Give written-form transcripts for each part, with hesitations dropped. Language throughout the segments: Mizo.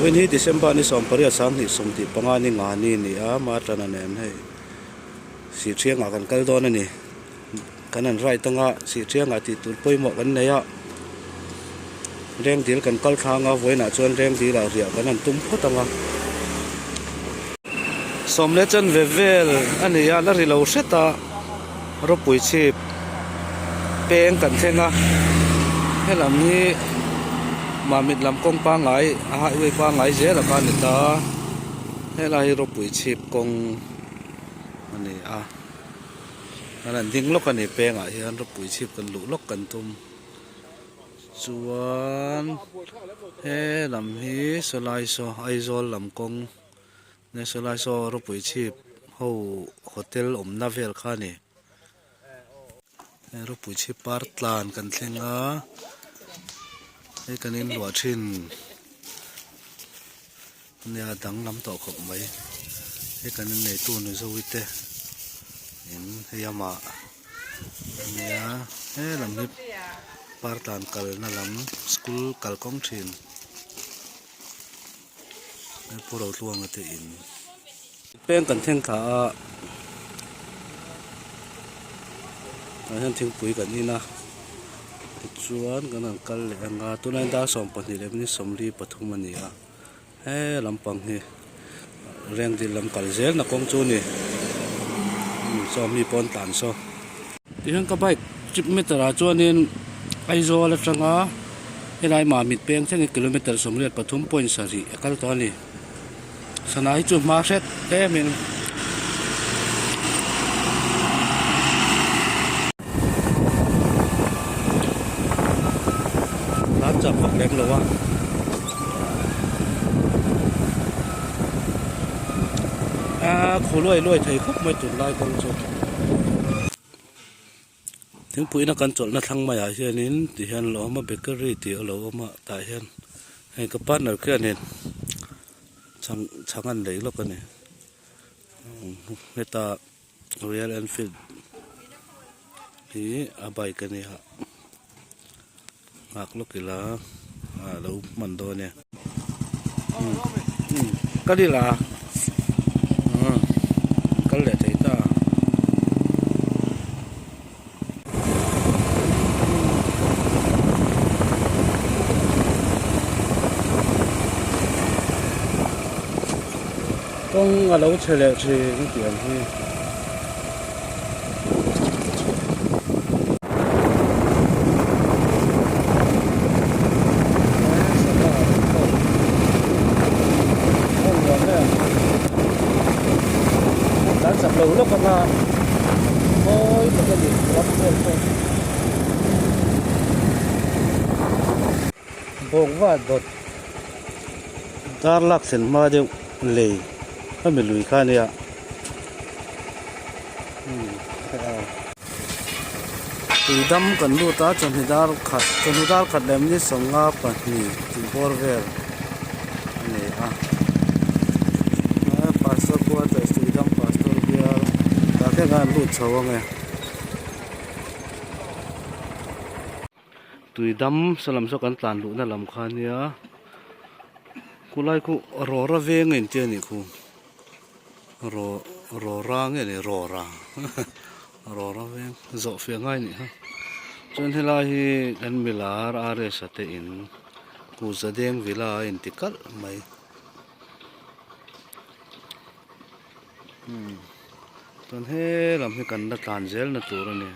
Vawiin hi December ni 18 2025 ni nga ni a ni a, Martana nen hei Sihthiangah kan kal dawn a ni. Kan han ride anga Sihthiangah tih tur pawimawh kan nei a, Rengdil kan kal thlang a, vawiinah chuan Rengdilah riah kan han tum phawt anga. Sawm leh chanve vel a ni a, la ri lo hret a, rawpui chhip peng kan thleng a, helam hi Mamit lam kawng pangngai a highway pangngai zel a kha a ni ta, helai hi rawpui chhip kawng a ni a, kan han ding lawk a ni pengah hian rawpui chhip kan luh lawk kan tum chuan he lam hi sawlai saw Aizawl lam kawng. Nge sawlai saw ropui chhip ho hotel awmna vel kha a ni. Hei ropui chhip par tlan kan thleng a, hei kan inluah thin nia danglam tawh khawp mai. Hei kan inneitu ni Zoe te in hei amah ania helam hi par tlan kalna lam school kalkawng thin. Pu Rotluanga te in peng kan thleng thla a tah hian thingpui kan in a tichuan kan han kal leh ang a tunlai dar 12 leh minute 43 a ni a he lampang hi Rengdil lam kal zel na kawng chu a ni saw mi pawn tlan saw. Tihian ka bike trip meter ah chuanin Aizawl atanga helai Mamit peng thlengin kilometer 83.7 a kal tawh a ni. Sana hi chu hma hret emin tlan chak vak lem lo a. A khu luai luai thei khawp mai tunlai kawng chu. Thingpuina kan chawlhna thlang maiah hianin tihian a lo awm a bakery tih a lo awm a tah hian hei ka partner khianin chhang chhang an lei lawk a ni heta royal enfield hi a bike a nia nghak lawk ila a lo hman dawn e ka ni la kal leh thei ta. Kawng a lo chhe leh thin a tih ang hi. Tlan chak lo lawk anga mawi tak a ni ram vel pawh bawngva dawt dar lak thlen hma deuh lei a mi lui kha a nia. Tuidam kan lut a chawhnu dar khat chawhnu dar khat leh minute 52 tih bawr vel a ni a pastor quarters tuidam pastor bial tah khian kan lut chho ang e tuidam saw lam saw kan tlan luhna lam kha ania khulai khu rawra veng a inti a nih khu. Raw rawra nge ni rawra rawra veng zawh fiah ngai a nih kha chuan helai hi kan milar RS a te in Kuza deng villa a inti kalh mai umm chuan he lam hi kan la tlan zel na tur a ni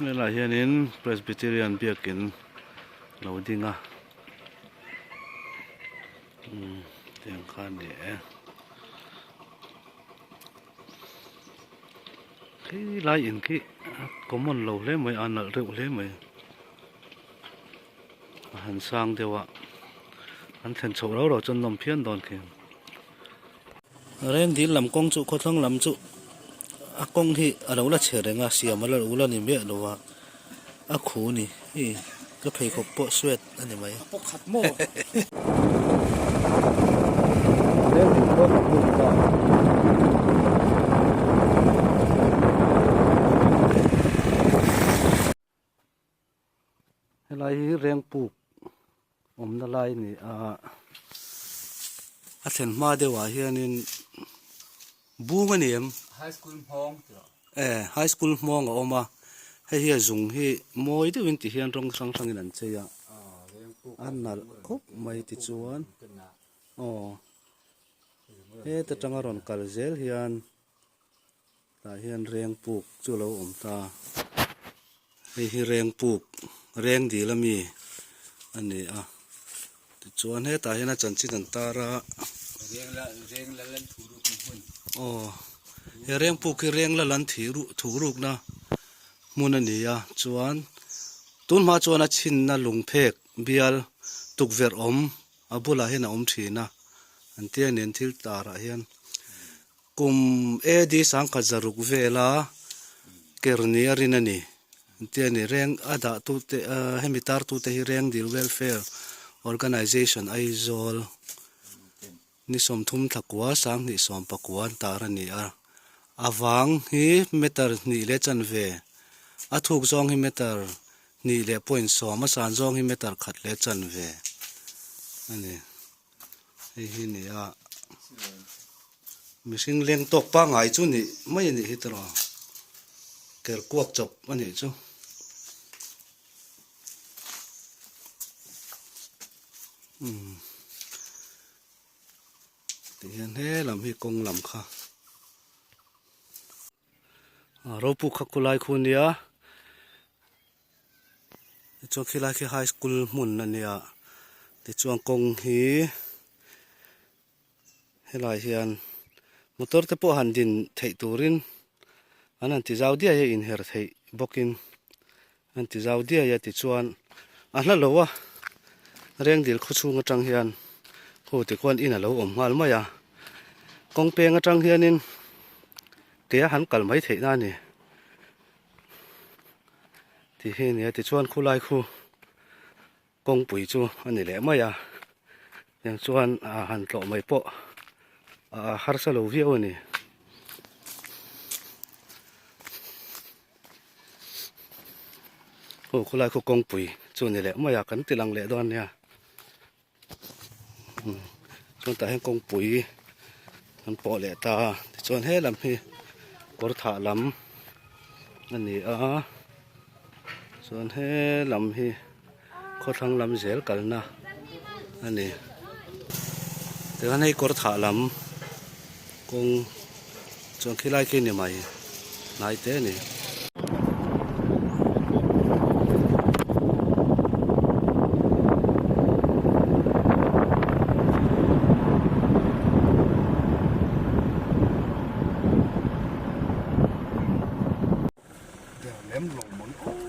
helaiah hianin Presbyterian biakin lo ding a. Umm tiang kha a ni e khi lai in khi a common lo hle mai a nalh reuh hle mai a han sang deuh a an thlen chhoh rau rau chuan nawm phian dawn khi rengdil lam kawng chu khawthlang lam chu a kawng hi a lo la chhe reng a siam a la ul a ni miah lo a. A khu ni hi ka pheikhawk pawh sweat a ni mai. A khat maw? Lengding pawh kan lut ta. Helai hi Rengpuk. Awmna lai a ni a, a thlen hma deuhah hianin bung a ni em? High school hmawng tih rawh. E, high school hmawng a awm a, hei hi a zung hi mawi deuhin ti hian rawng hrang hrangin an chei a, a nalh khawp mai tichuan aw heta tanga rawn kal zel hian Tah hian reng puk chu a lo awm ta. Hei hi reng puk, reng dil ami a ni a. Tichuan hetah hian a chanchin an tar a. Aw, he reng puk hi reng lal an thih ruh thuh rukna hmun a ni a. Chuan tun hma chuan a chhinna lungphek bial tukverh awm a bulah hian a awm thin a. An tia nen thil tarah hian. Kum AD sangkhat zaruk vela kerni a rin a ni. Engtia ni reng a dah tute hemi tar tute hi Rengdil Welfare Organisation Aizawl ni 30 thlakua sanghnih sawmpakua an tar a ni a. A vang hi meter hnih leh chanve, a thuk zawng hi meter hnih leh point sawm, a san zawng hi meter khat leh chanve a ni. Hei hi ni a mihring leng tawk pangngai chu nih mai a nih hi tawh ker kuak chawp a nih chu. Umm tihian he lam hi kawng lam kha a ropu kha khulai khu nia. Tichuan khilai khi high school hmun a nia tichuan kawng hi helai hian motor te pawh han din theih turin an han ti zau diai a inher theih bawkin an ti zau diai a tichuan a hla lo a rengdil khaw chhung atang hian khu tikhuan in a lo awm nghal mai a kawng peng atang hianin ke a han kal mai theih na a ni. Tih hi a ni a tichuan khulai khu kawngpui chu a ni leh mai a tiang chuan ah han tlawh mai pawh ah harsa lo viau a ni. Aw khulai khu kawngpui chu a ni leh mai a kan ti lang leh dawn nia chuan tah hian kawngpui an pawh leh ta a tichuan he lam hi kawr thah lam a ni a chuan he lam hi khawthlang lam zel kalna a ni tichuan hei kawr thah lam kawng chuan khilai khi ni mai hnai te a ni.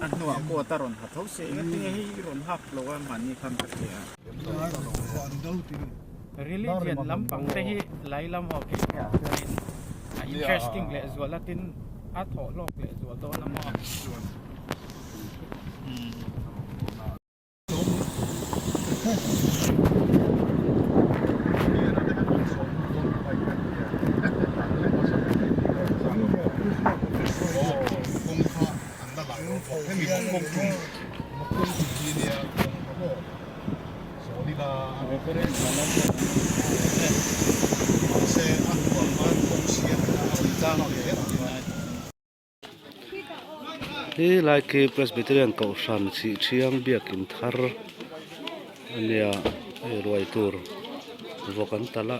A hnuah coat a rawn ha tho se engatinge hei i rawn hak lo a mahni khan ka hria. Religion lampang te hi lai lam ho khi a interesting leh zual a tin a thawh hlawk leh zual dawn a maw. He lai khi Presbyterian kohhran chhih thiang biakin thar a nia hei ruai tur vawk an talh a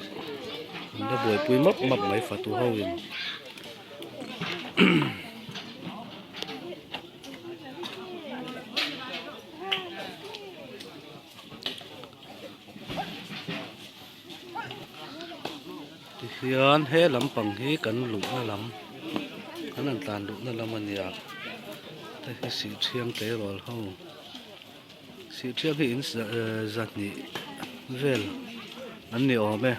an la buaipui map map mai fatu ho in. Tihian he lampang hi kan luhna lam kan han tlan luhna lam a nia hei hi sihchhiang tleirawl ho sihchhiang hi in zahnih vel an ni awm e.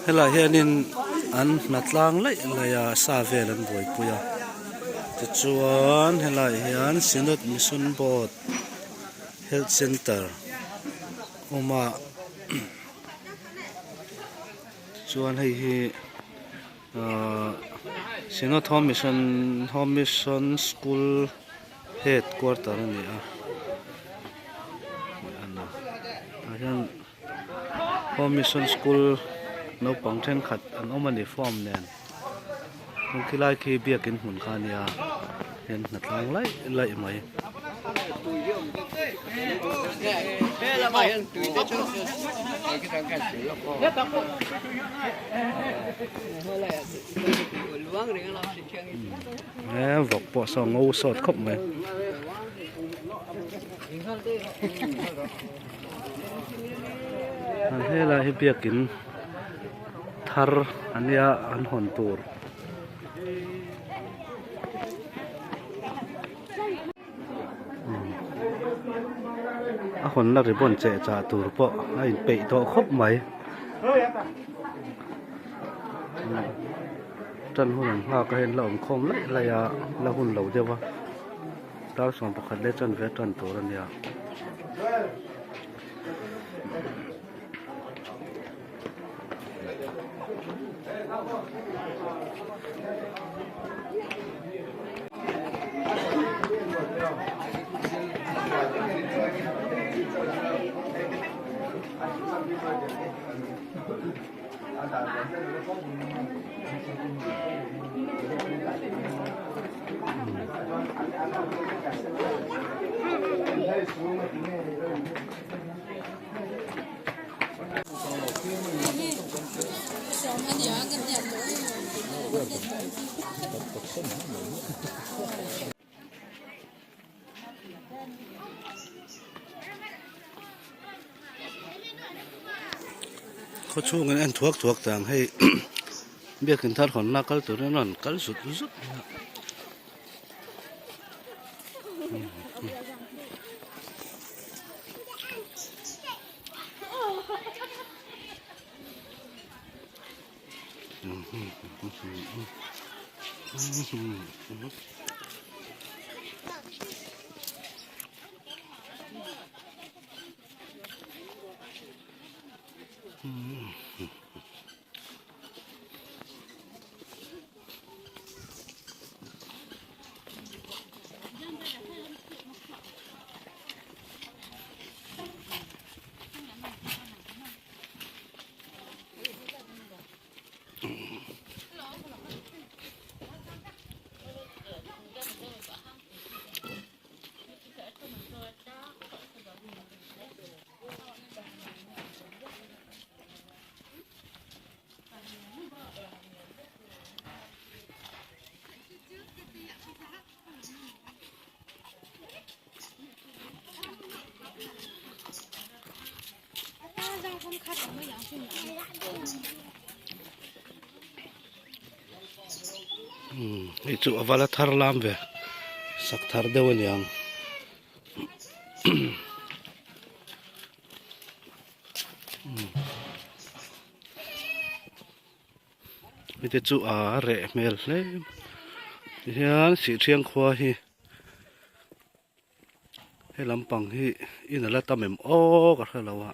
Helai hianin an hna tlang laih laih a sa vel an buaipui a tichuan helai hian Synod Mission Board Health Centre awm a chuan hei hi ahh. Synod Home Mission Home Mission School Head Quarter a ni a tah hian Home Mission School naupang thenkhat an awm a ni form nen chuan khilai khi biakin hmun kha a nia hian hnatlang laih laih mai. He vawk pawh saw ngo sawt khawp mai. An helai hi biakin thar a nia an hawn tur. A hawnna ribbon cheh chah tur pawh a inpeih tawh khawp mai. Tan hun an nghak a hei an la awm khawm laih laih a la hun lo deuh a dar 11 leh chanve tan tur a nia. Khaw chhungin en thuak thuak tang hei biakin thar hawnna kal turin an rawn kal zut zut mai a. Hei chu a va la thar lam ve sak thar deuh a niang. Heti chu a reh hmel hle tihian Sihthiang khua hi he lampang hi in ala tam em aw ka hre lo a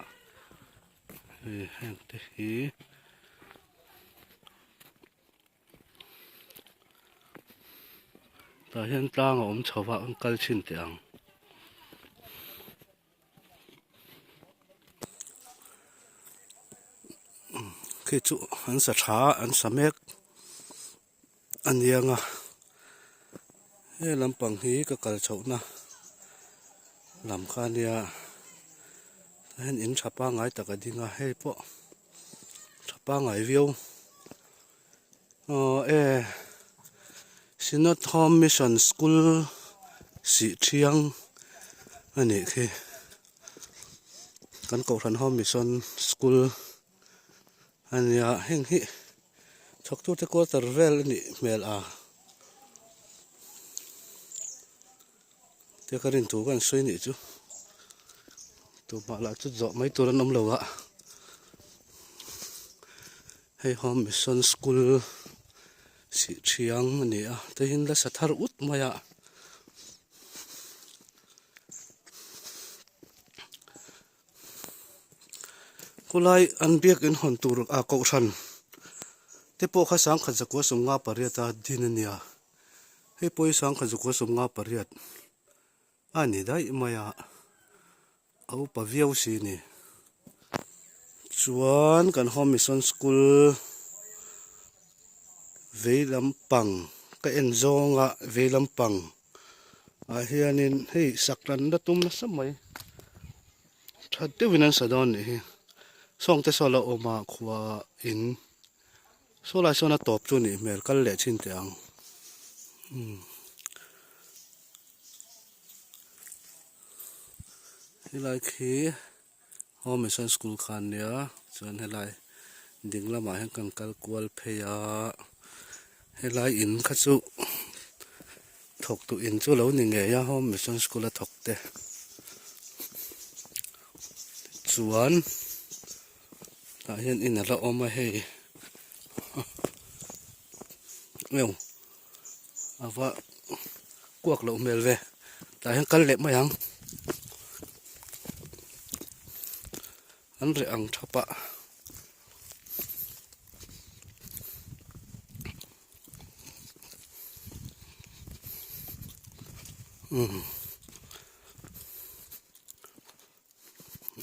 hei heng te hi. Tah hian tlang a awm chho va an kal chhin teh ang. Khi chu an sa tha a an sa mek a niang a he lampang hi ka kal chhohna lam kha a nia tah hian in tha pangngai tak a ding a hei pawh tha pangngai viau aw e Synod Home Mission School sih thiang a nih khi kan kohhran Home Mission School a nia heng hi thawktute quarter vel a nih hmel a tia ka rin thu ka han sawi nih chu tumah lah chu zawh mai tur an awm lo a hei Home Mission School sih thiang a ni a tihin la sa thar ut mai a. Khulai an biakin hawn tur a kohhran. Te pawh kha sangkhat zakua sawmnga pariat a din a nia. Hei pawh hi sangkhat zakua sawmnga pariat a ni daih mai a, a upa viau si a ni. Chuan kan Home Mission School vei lampang ka en zawng a vei lampang ah hianin hei sak tan la tum nasa mai. Tha deuhin an sa dawn nih hi. Sawngte saw la awm a khua in saw lai sawn a tawp chu nih hmel kal leh chin teh ang. Umm helai khi Home Mission School kha an nia chuan helai ding lamah hian kan kal kual phei a helai in kha chu thawk tu in chu lo ni ngei a Home Mission School a thawk te chuan tah hian in a la awm a hei eo a va kuak loh hmel ve tah hian kal leh mai ang an reh ang thap a. Umm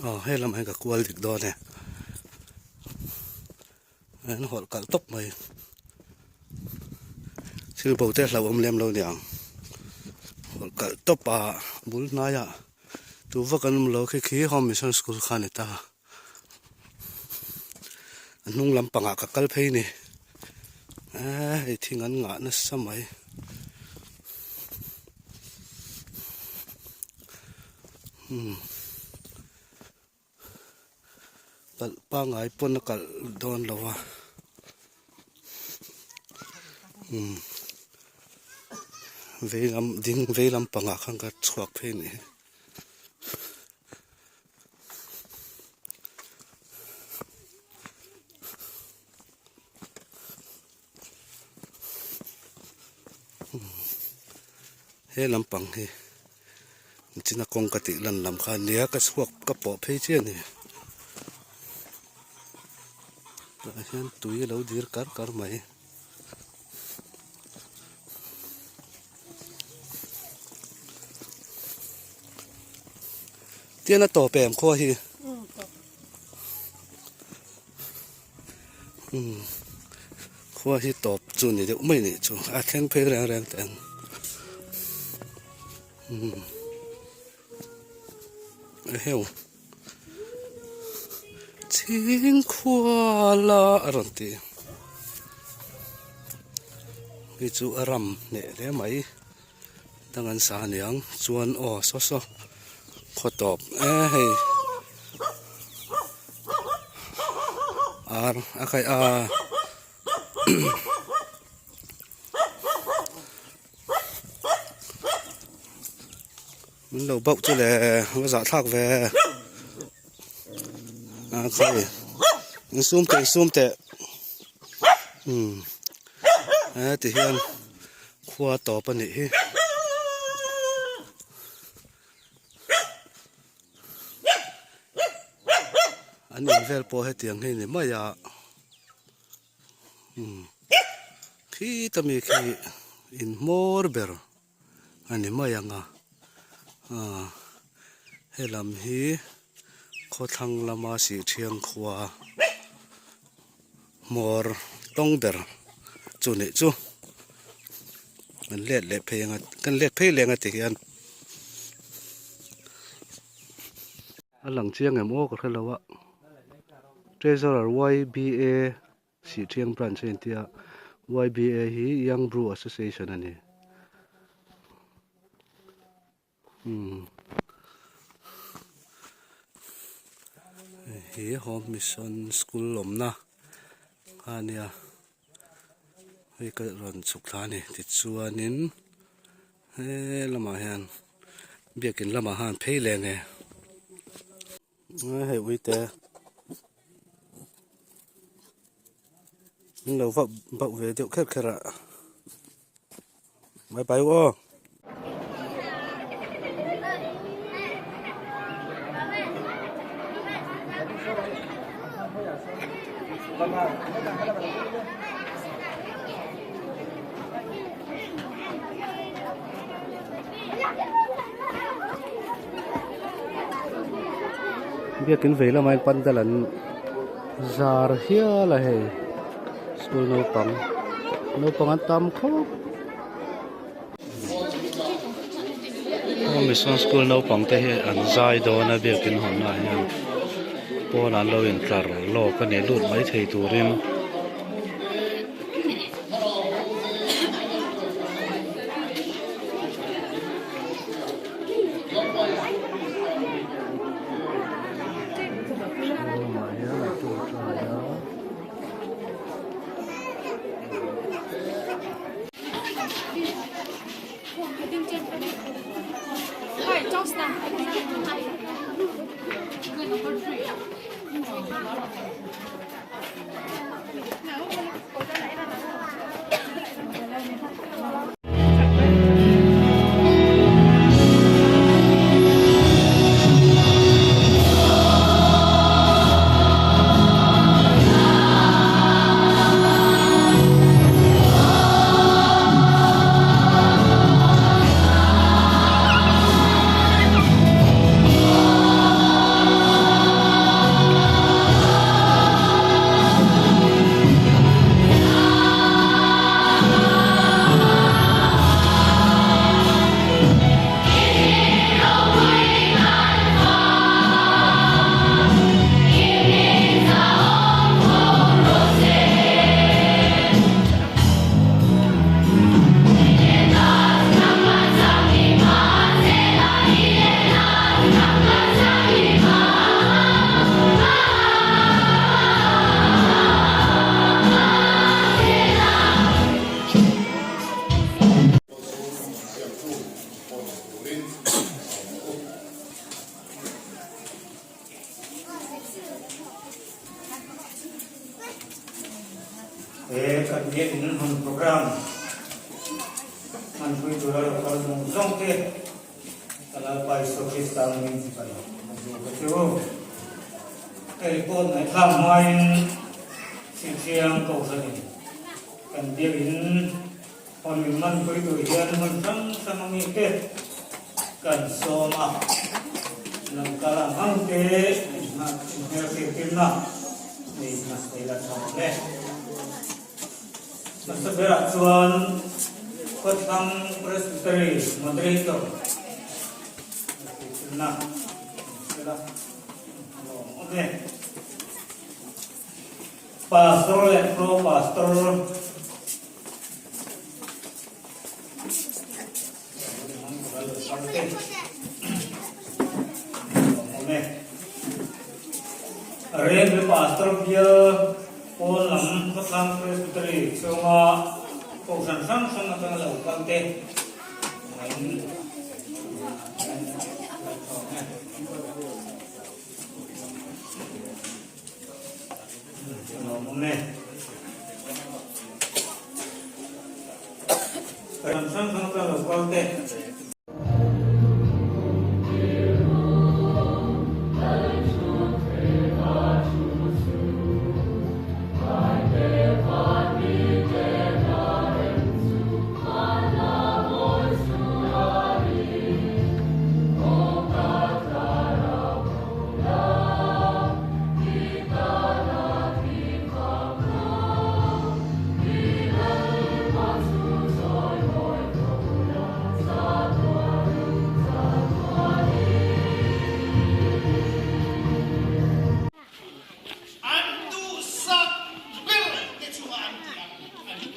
aw he lamah hian ka kual dik dawn e an hawlh kalh tawp mai thil bo te hlauhawm lem lo niang hawlh kalh tawp a bul hnaiah tu vak an awm lo khi khi home mission school kha a ni ta. A hnung lampangah ka kal phei ni eee hei thing an ngah nasa mai umm kalh pangai pawn a kalh dawn lo a umm vei lam ding vei lampangah khan ka chhuak phei ni. He lampang hi china kawng ka tih lan lam kha a nia ka chhuak ka pawh phei chiah a ni tah hian tui a lo dir kar kar mai. Tian a tawp em khua hi umm khua hi tawp chu ni deuh mai nih chu a thleng phei reng reng teh ang umm eheu chhingkhua la a rawn ti hei chu a ram hneh hle mai dang an sa aniang chuan aw saw saw khaw tawp e hei ar a kai a. Min lo bauh chu le a zahthlak ve a khawi in sum teh in sum teh umm heti hian khua tawp a nih hi. An in vel pawh hetiang hi a ni mai a umm khita mi khi in hmawr ber. A ni mai ang a aaa helam hi khawthlang lama sihṭhiang khua hmawr tawng ber chu nih chu kan let leh phei ang a kan let phei leh ang a ti hian a lang chiang em aw ka hre lo a treasurer YBA. Sihthiang branch a intia YBA hi Young Brew Association a ni. Umm hi Home Mission School awmna kha a nia hei ka rawn chhuk thla a ni tichuanin he lamah hian biakin lamah khan phei leh ang e. Hei uite min lo vauh bauh ve deuh kher kher a bye bye u aw. Biakin vei lamah hian pandal an zar hial a hei school naupang naupang an tam khawp. Aw mission school naupang te hi an zai dawn a biakin hawn ah hian pawn an lo in tlar lawk a ni lut mai thei turin. Chhunglamah hian an tawngtai a. He kan biakinn hmun program hmanpui tura lo kal zawng zawng te ka Lalpa Isua Krista hmingin chibai ka duh ka che u. Hei pawh ngaihthlak hmain Sithiang Kohhranin kan biakinn Hawn min manpui tur hian hmun hrang hrang a mite kan sawm a, lo kal ang ang te inhmelhriattirna nei hmasei la tha hle. Hmasa berah chuan Khawthlang Presbytery Moderator hmelhriattirna nei sela a lawmawm e. Pastor leh Pro Pastor. Rev Pastor bial pawn lam khawthlang Presbytery chhunga kohhran hrang hrang atanga lo kal te an Lawmawm e. Ram hrang hrang atanga lo kal te. An duhsak ber te chungah an ti ang a ni.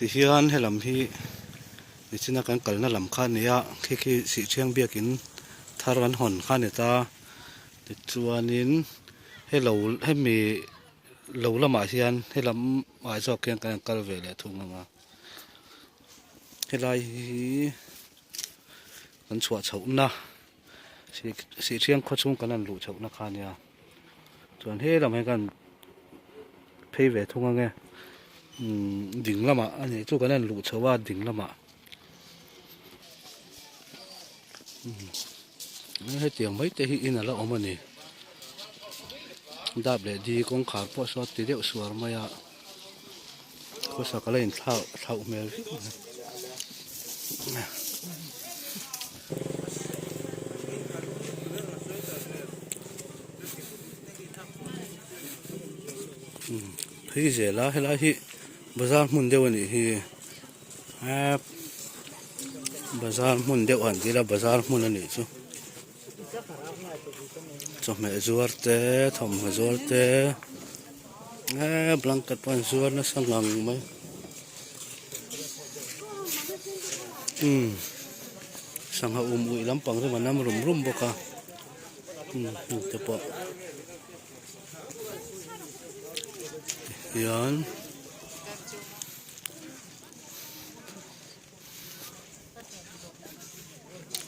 Tihian helam hi nichina kan kalna lam kha a ni a, khi khi Sihthiang biakin thar an hawn kha a ni ta. Tichuanin helo hemi lo lamah hian helam ah zawk hian kan kal ve leh thung ang a, helai hi kan chhuah chhohna Sihthiang khaw chhung kan han luh chhohna kha a nia chuan he lamah hian kan phei ve thung ang e umm ding lamah a nih chu kan han luh chho a ding lamah umm hetiang mai te hi in a la awm a ni dap leh di kawngkhar pawh saw ti deuh suar mai a khawsak a la inthlak thlauh hmel viau mai. Phei zel a helai hi bazar hmun deuh a nih hi eee bazar hmun deuh han tih ila bazar hmun a nih chu chawhmeh zuar te thawmhnaw zuar te eee blanket pawh an zuar nasa ngang mai umm sangha um uih lampang rim a nam rum rum bawk a umm heng te pawh. Hian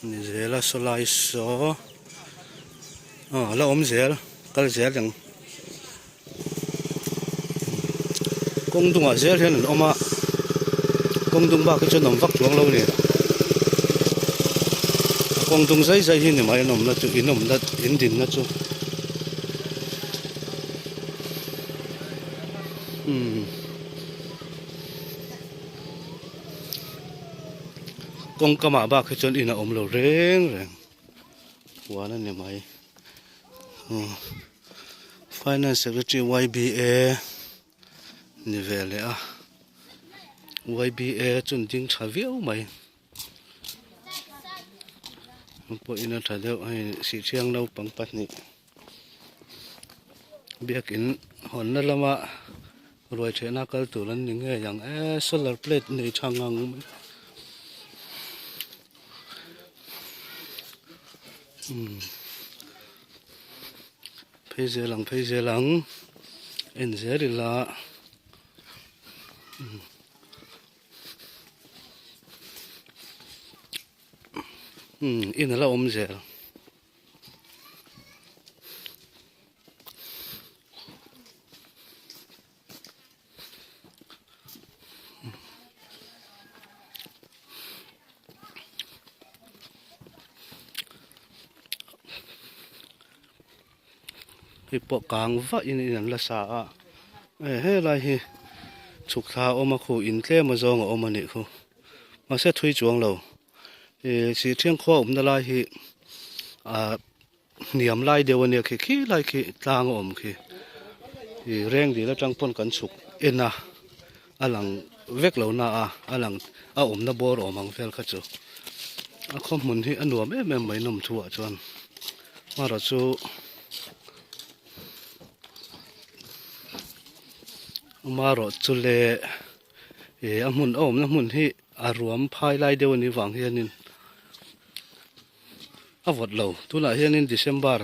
ni zel a saw lai saw aw a la awm zel kal zel ang kawng dungah zel hian an awm a kawng dung bak hi chuan awm vak chuang lo a ni a kawng dung zai zai hi ni mai an awmna chu in awmna in dinna chu. Umm kawng kamah bak hi chuan in a awm lo reng reng huan a ni mai umm finance secretary Y_B_A ni ve leh a Y_B_A chu an ding tha viau mai. Pawhin a tha deuh hei Sihthiang naupang pahnih biakin hawnna lama ruai thehna kal tur an ni ngei ang e solar plate nei tha ngang mai umm phei zel ang phei zel ang en zel ila umm. Umm in a la awm zel. Hei pawh kang vah in in an la sa a eh helai hi chhuk thla a awm a khu in tlem a zawng a awm a nih khu mahse thui chuang lo ih sihṭhiang khua awmna lai hi ah hniam lai deuh a nia khi khi lai khi tlang a awm khi ih reng dil atang pawn kan chhuk en a a lang vek lo na a a lang a awmna bawr awm ang vel kha chu a khaw hmun hi a nuam em em mai nawm thu ah chuan hmarawh chu hmarawh chu le ih a hmun a awmna hmun hi a ruam phai lai deuh a nih vang hianin a vawt lo tunah hianin December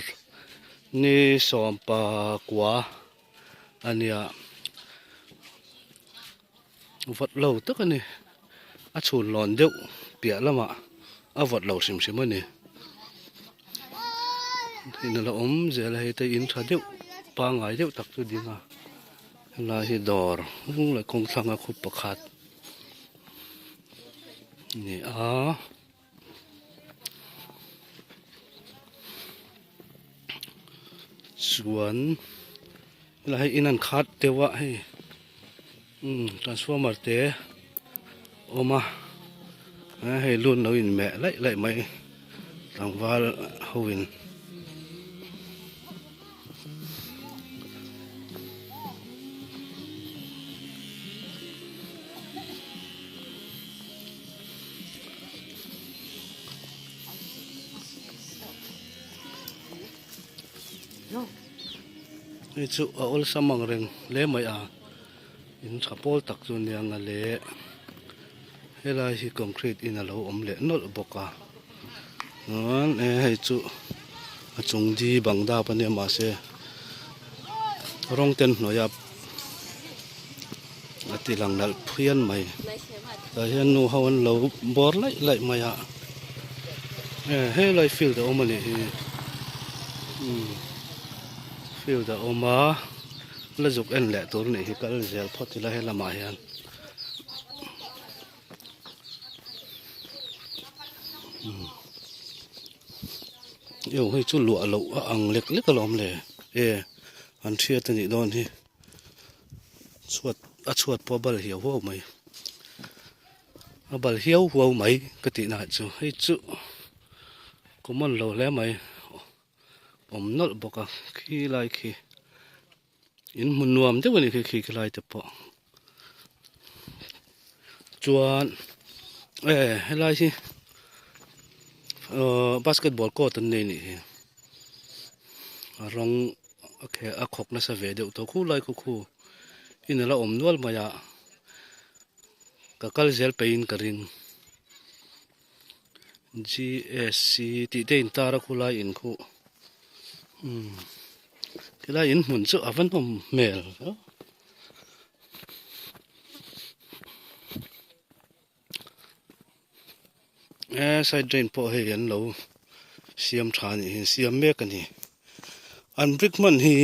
ni sawmpakua. A nia vawt lo tak a ni a chhun lawn deuh piah lamah a vawt lo hrim hrim a ni in a la awm zel a hei te in tha deuh pangngai deuh tak chu ding a helai hi dawr hnung leh kawng thlanga khup pakhat a ni a. Chuan helai hi in an khat deuh a hei umm transformer te a awm a hei lun lo in meh laih laih mai tlangval ho in. Hei chu a awlsam ang reng hle mai a in tha pawl tak chu nia nga le. Helai hi concrete in a lo awm leh nawlh bawk a chuan e hei chu a chung di bang dap a nia mahse rawng ten hnuaia a ti lang nalh phian mai tah hian nu ho an lo bawr laih laih mai a e helai field a awm a nih hi umm field a awm a la zuk en leh tur a nih hi kal zel phawt ila helamah hian. Eng hei chu luah loh a ang lek lek alawm le e an hriat a nih dawn hi chhuat a chhuat pawh a bal hiau huau mai a bal hiau huau mai ka tih na chu hei chu common lo hle mai awm nawlh bawk a khi lai khi. In hmun nuam deuh a ni khi khi khilai te pawh chuan e helai hi ahh basketball court an nei anih hi a rawng a kheh a khawk nasa ve deuh tawh khulai khu khu in ala awm nual mai a ka kal zel peihin ka ring G_s_c tih te intar a khulai in khu umm tilai in hmun chu a va nawm hmel e side drain pawh hei an lo siam tha a nih hi siam mek a ni an brick hman hi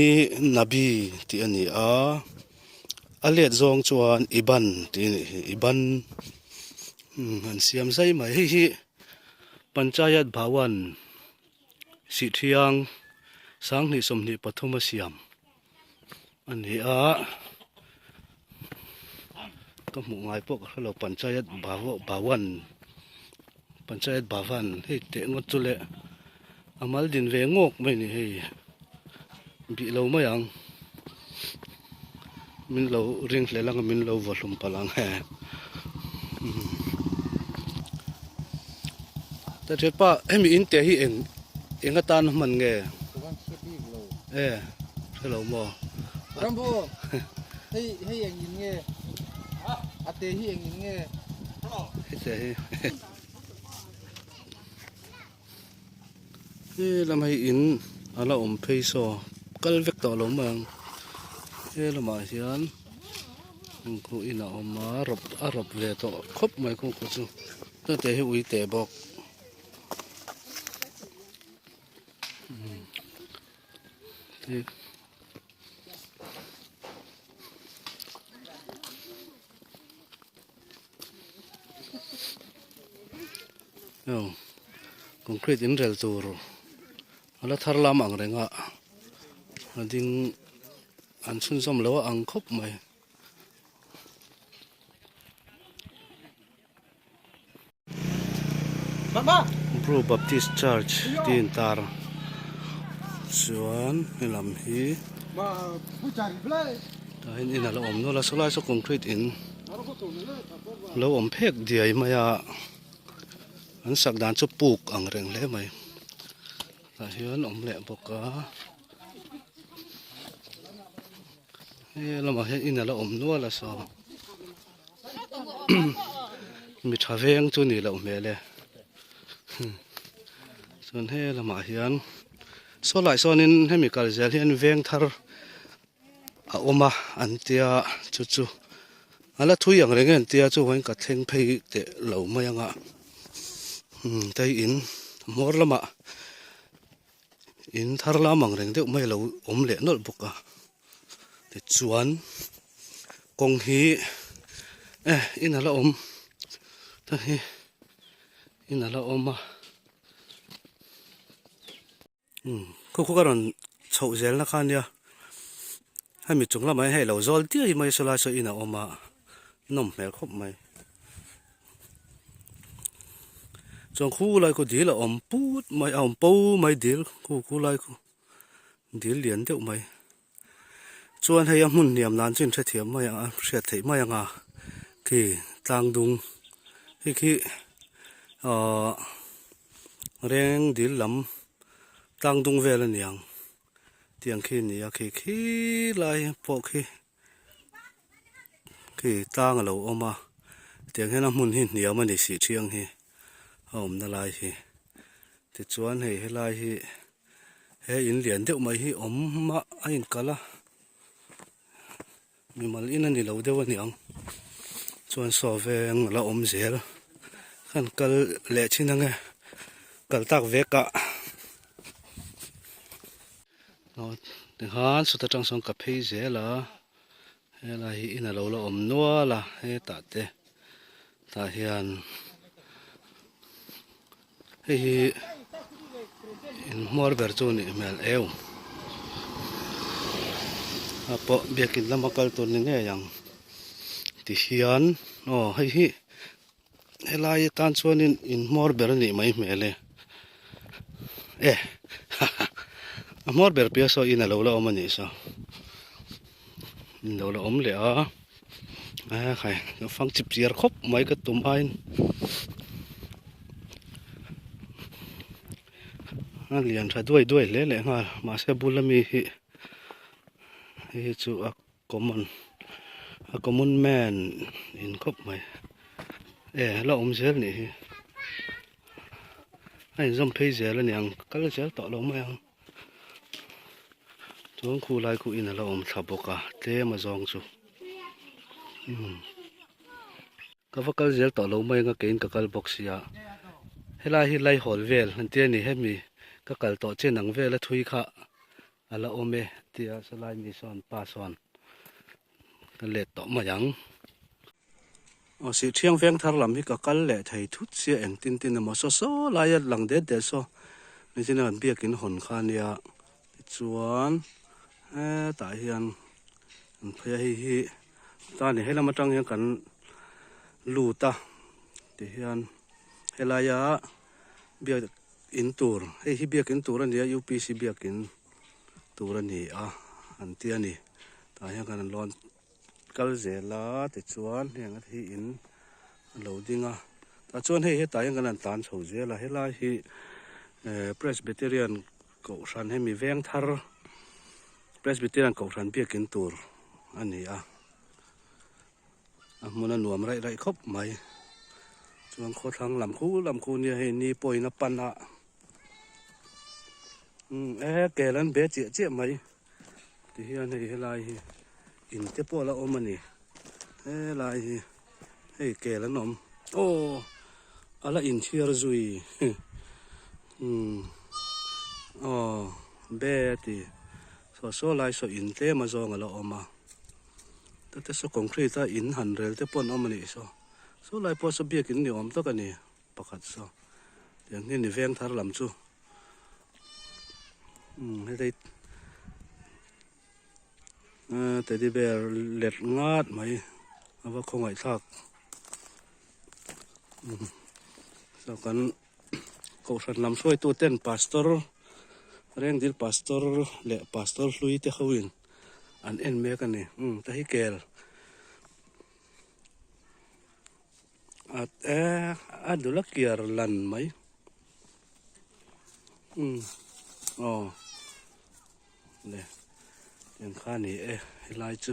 nabi tih a ni a a let zawng chuan iban tih a nih hi iban. Umm an siam zai mai hei hi Panchayat Bhawan Sihthiang sanghnih 23 a siam a ni a ka hmuh ngai pawh ka hrelo Panchayat Bhawan Panchayat Bhavan hei teh ngawt chu le a mal din ve ngawk mai a ni hei bih lo mai ang min lo ring hlel ang a min lo vaw hlum palh ang he ta thian pa hemi in te hi eng eng atan a hman nge e hrelo maw Rambo hei hei eng in nge a te hi eng in nge hei te hi He lam hei in a la awm phei saw kal vek tawh lo mai ang he lamah hian khu in a awm a rawp a rawp ve tawh khawp mai khu khu chu chute hi ui teh bawk Aw concrete in rel tur a la thar lam ang reng a a ding an chhunzawm lo a ang khawp mai. Bru Baptist Church tih a intar chuan helam hi tah hian in a lo awm nual a sawlai saw concrete in lo awm phek diai mai a an sak dan chu puk ang reng hle mai tah hian awm leh bawk a he lamah hian in a lo awm nual a saw. Mi tha veng chu nih loh hmel e chuan he lamah hian saw lai sawnin hemi kal zel hian veng thar a awm a an tia chu chu a la thui ang reng e an tia chuan ka thleng phei teh lo mai ang a tei in hmawr lamah in thar lam ang reng deuh mai a lo awm leh nawlh bawk a. Tichuan kawng hi e in a la awm ta hi in a la awm a umm khu khu ka rawn chhoh zel na kha ania hemi chung lamah hian hei lo zawl diai mai saw lai saw in a awm a nawm hmel khawp mai chuan khu lai khu dil a awm put mai a awm po mai dil khu khu lai khu. Dil lian deuh mai. Chuan hei a hmun hniam nan chu inhrethiam mai ang a, hriat theih mai ang a khi tlang dung hei khi ahh reng dil lam tlang dung vel a ni ang tiang khi a ni a khi khi lai pawh khi khi tlang a lo awm a. Tiang hian a hmun hi hniam a ni sih thiang hi a awmna lai hi. Tichuan hei helai hi he in lian deuh mai hi awm a a inkalh a mimal in a ni lo deuh a ni ang chuan saw veng a la awm zel kan kal leh thin ang e kal tak vek ah tikhan sawta tang sawn ka phei zel a helai hi in a lo la awm nual a hetah te tah hian hei hi in hmuar ber chu nih hmel eu a pawh biakin lama kal tur ni ngei ang ti hian aw hei hi helai atan chuanin in hmuar ber a nih mai hmel e e a hmuar ber piah saw in a lo la awm a nih saw in lo la awm leh a. A khai ka fang chip chiar khawp mai ka tum aiin a lian tha duai duai hle leh nghal mahse a bula mi hi hei hi chu a common a common man in khawp mai e la awm zel nih hi a inzawm phei zel a niang kal zel tawh lo mai ang. Chuan khu lai khu in a lo awm thla bawk a tlem a zawng chu umm ka va kal zel tawh lo mai anga keiin ka kal bawk sia helai hi lai hawl vel an tia ni hemi ka kal tawh chen ang vel a thui kha a la awm e tia sawlai mi sawn pa sawn ka let tawh mai ang. Aw sih thiang veng thar lam hi ka kal leh thei thut sia engtin tin emaw saw saw laia lang det det saw nichina kan biakin hawn kha ania tichuan hetah hian an phei a hei hi ta ni helam atang hian kan lut a tihian helaia biak in tur hei hi biakin tur a ni a upc biakin tur a ni a an ti a ni tah hian kan lawn. Kal zel a tichuan heng hi in a lo ding a tah chuan hei hetah hian kan han tlan chho zel a helai hi eh Presbyterian kohhran hemi veng thar Presbyterian kohhran biakin tur a ni a a hmun a nuam raih raih khawp mai chuan khawthlang lam khu lam khu nia hei ni pawhin a pan a umm e kel an be chiah chiah mai. Tihian hei helai hi in te pawh a la awm a ni helai hi hei kel an awm aw a la inthiar zui umm aw be a ti saw saw lai saw in tlem a zawng a la awm a tate saw concrete a in han rel te pawh an awm a nih saw saw lai pawh saw biakin ni awm tak a ni pakhat saw tiang hi ni veng thar lam chu. Umm heti ahh teddy bear let ngat mai a va khawngaih thlak umm saw kan kohhran lam hruaitu ten pastor rengdil pastor leh pastor hlui te ho in an en mek a ni umm ta hi kel a eh a dul a kiar lan mai. Umm aw le eng kha ni e helai chu.